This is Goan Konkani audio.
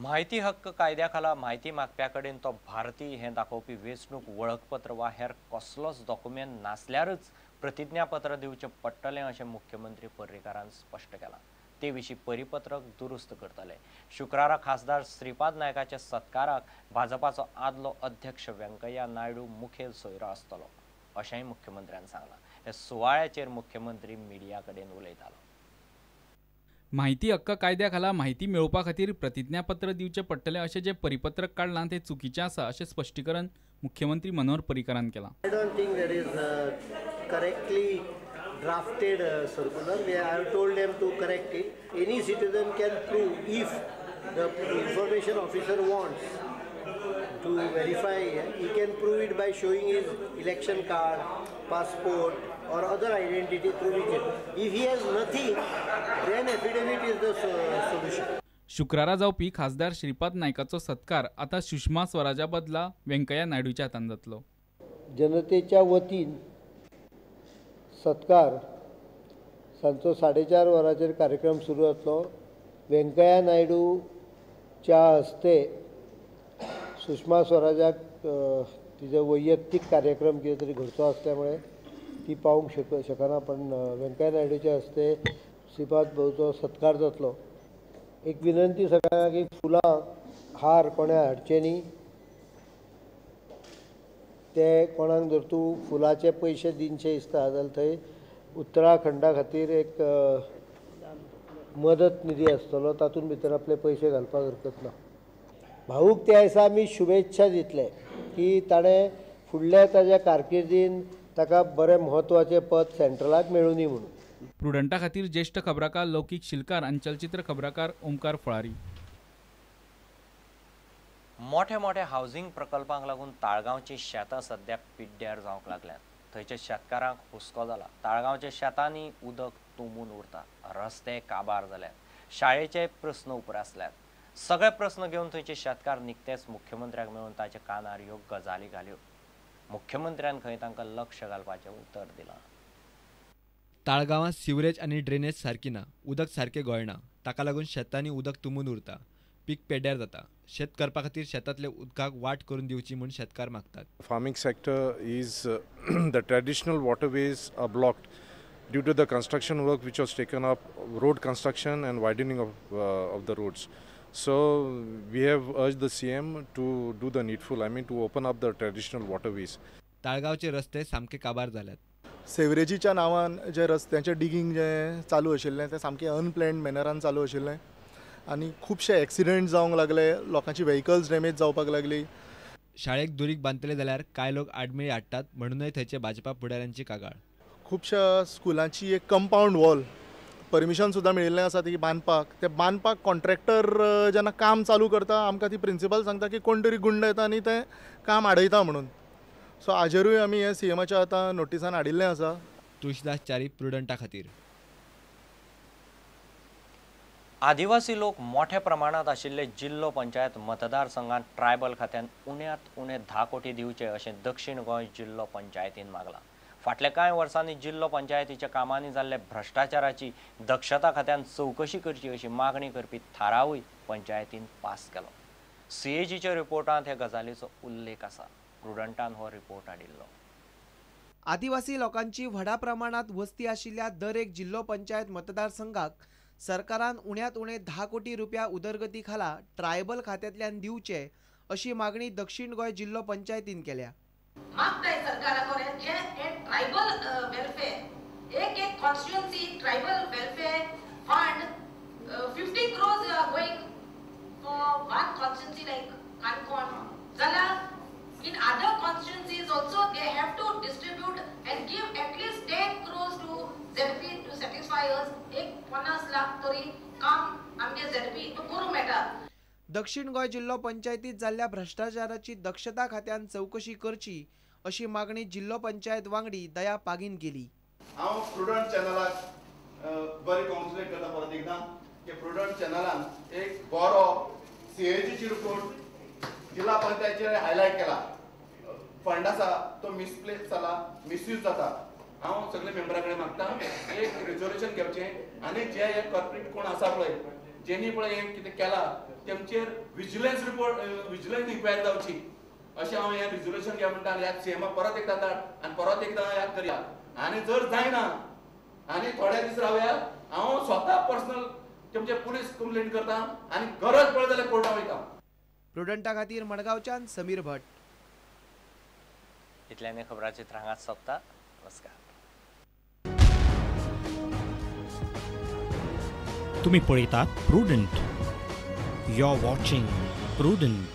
म्हायती हक्क कायद्या खाला म्हायती मागप्या कडेन तो भारतीय हें दाखोवपी वेंचणूक वळखपत्र वा हेर कसलोच डॉक्युमेंट नासल्यारच प्रतिज्ञापत्र दिवचें पडटलें अशें मुख्यमंत्री पर्रीकारान स्पश्ट केलां. ते विशीं परिपत्रक दुरुस्त करतले. शुक्रारा खासदार श्रीपाद नायकाच्या सत्काराक भाजपाचो आदलो अध्यक्ष व्यंकय्या नायडू मुखेल सोयरो आसतलो अशेंय मुख्यमंत्र्यान सांगलां. हे सुवाळ्याचेर मुख्यमंत्री मिडिया कडेन उलयतालो. म्हायती हक्क कायद्या खाला म्हायती मेळोवपा खातीर प्रतिज्ञापत्र दिवचें पडटलें अशें जें परिपत्रक काडलां तें चुकीचें आसा अशें स्पश्टीकरण मुख्यमंत्री मनोहर पर्रीकारान केलां. I don't think that is correctly drafted circular. We have told them to correct it. Any citizen can prove if the information officer wants to verify, he can prove it by showing his election card, passport or other identity through which it. If he has nothing, then affidavit is the solution. शुक्रारा जावपी खासदार श्रीपाद नायकाचो सत्कार आता सुषमा स्वराजा बदला व्यंकय्या नायडूच्या हातान जातलो. जनतेच्या वतीन सत्कार सांजचो 4:30 वरांचेर कार्यक्रम सुरू जातलो. व्यंकय्या नायडूच्या हस्ते सुषमा स्वराजाक तिजो वैयक्तीक कार्यक्रम कितें तरी घडचो आसल्यामुळे ती पावूंक शकना, पण व्यंकय्या नायडूच्या हस्ते श्रीपाद भाऊचो सत्कार जातलो. एक विनंती सगळ्यांक की फुलां हार कोणें हाडचे न्ही, ते कोणाक जर तूं फुलाचे पयशे दिनशे दिसता जाल्यार थंय उत्तराखंडा खातीर एक मदत निधी आसतलो, तातूंत भितर आपले पयशे घालपाक हरकत ना. भाऊक त्या दिसा आमी शुभेच्छा दितले की ताणें फुडल्या ताज्या कारकिर्दीन ताका बरें म्हत्वाचें पद सेंट्रलाक मेळुनी म्हणून. प्रुडंटा खातीर ज्येश्ठ खबराकार लौकीक शिलकार आनी चलचित्र खबराकार ओमकार फळारी. मोठे मोठे हावसिंग प्रकल्पांक लागून ताळगांवची शेतां सद्या पिड्ड्यार जावंक लागल्यात. थंयच्या शेतकारांक हुस्को जाला. ताळगांवच्या शेतांनी उदक तुंबून उरता, रस्ते काबार जाल्यात, शाळेचे प्रस्न उप्रासल्यात. सगळे प्रस्न घेवन थंयचे शेतकार निकतेच मुख्यमंत्र्याक मेळून ताच्या कानार ह्यो गजाली घाल्यो. मुख्यमंत्र्यान खंय तांकां लक्ष घालपाचें उतर दिलां. ताळगांवांत सिवरेज आनी ड्रेनेज सारकी ना, उदक सारकें गळना, ताका लागून शेतांनी उदक तुंबून उरता, पीक पेड्ड्यार जाता. शेत करपा खातीर शेतांतले उदकाक वाट करून दिवची म्हूण शेतकार मागतात. Farming sector is the traditional waterways are blocked due to the construction work which was taken up, road construction and widening of the roads. So we have urged the CM to do the needful, I mean to open up the traditional waterways. ताळगांवचे रस्ते सामके काबार जाल्यात. सेवरेजीच्या नांवान जे रस्त्यांचें डिगींग जें चालू आशिल्लें तें सामकें अनप्लॅन्ड मॅनरान चालू आशिल्लें आनी खुबशे एक्सिडंट जावंक लागले, लोकांची व्हेकल्स डॅमेज जावपाक लागली. शाळेक दुरीग बांदतले जाल्यार कांय लोक आडमेळी हाडटात म्हणूनय थंयचे भाजपा फुडाऱ्यांची कागाळ. खुबश्या स्कुलांची एक कंपावंड वॉल परमिशन सुद्दां मेळिल्लें आसा ती बांदपाक, ते बांदपाक कॉन्ट्रॅक्टर जेन्ना काम चालू करता आमकां ती प्रिंसिपल सांगता की कोण तरी गुंड येता आनी तें काम आडयता म्हणून. सो हाजेरूय आमी हें सीएमाच्या आतां नोटिसान हाडिल्लें आसा. तुळशीदास च्यारी, प्रुडंटा खातीर. आदिवासी लोक मोठ्या प्रमाणात आशिल्ले जिल्लो पंचायत मतदारसंघात ट्रायबल खात्यान उण्यांत उणे 10 कोटी दिवचे अशें दक्षिण गोंय जिल्लो पंचायतीन मागलां. फाटल्या कांय वर्सांनी जिल्लो पंचायतीच्या कामांनी जाल्ले भ्रश्टाचाराची दक्षता खात्यान चवकशी करची अशी मागणी करपी थारावूय पंचायतीन पास केलो. सीएजीच्या रिपोर्टांत हे गजालीचो उल्लेख आसा. प्रुडंटान हो रिपोर्ट हाडिल्लो. आदिवासी लोकांची व्हडा प्रमाणात वस्ती आशिल्ल्या दर एक जिल्लो पंचायत मतदारसंघाक सरकारान उण्यांत उणे 10 कोटी रुपया उदरगती खाला ट्रायबल खात्यांतल्यान दिवचे अशी मागणी दक्षिण गोंय जिल्लो पंचायतीन केल्या. मागताय सरकाराक जे ट्रायबल वेलफेअर एक एक constituency tribal welfare fund 50 crores going for one constituency like Canacona जाल्यार in other constituencies also they have to distribute and give at least 10 crores to ZP to satisfy us. एक 50 लाख तरी काम आमगे ZP तो करूं मेळटा. दक्षिण गोंय जिल्लो पंचायतीत जाल्ल्या भ्रष्टाचाराची दक्षता खात्यान चवकशी करची अशी मागणी जिल्लो पंचायत वांगडी दया पागीन केली. हांव प्रुडंट चॅनलाक बरें कॉन्ग्रेच्युलेट करता परत एकदां की प्रुडंट चॅनलान एक बरो सीएजीची रिपोर्ट जिल्हा पंचायतीचेर हायलायट केला. फंड आसा तो मिसप्लेस जाला, मिसयूज जाता. हांव सगळे मेंबरा कडेन मागता एक रिजोल्युशन घेवचें आनी जे हे कॉर्पोरेट कोण आसा पळय जेणी पळय हें कितें केलां तेमचेर विजिलन्स रिपोर्ट, विजिलन्स इन्क्वायरी जावची अशें हांव हें रिजोल्युशन घे म्हणटा. आनी ह्या सीएमाक परत एकदां धाड आनी परत एकदां याद करया. आनी जर जायना आनी थोडे दीस रावया, हांव स्वता पर्सनल तेमचे पुलीस कंप्लेन करता आनी गरज पडली जाल्यार कोर्टाक वयता. प्रुडंटा खातीर मडगांवच्यान समीर भट. इतल्यान खबराचित्र हांगाच सोंपता. नमस्कार. तुम्ही पळयतात Prudent. You are watching Prudent.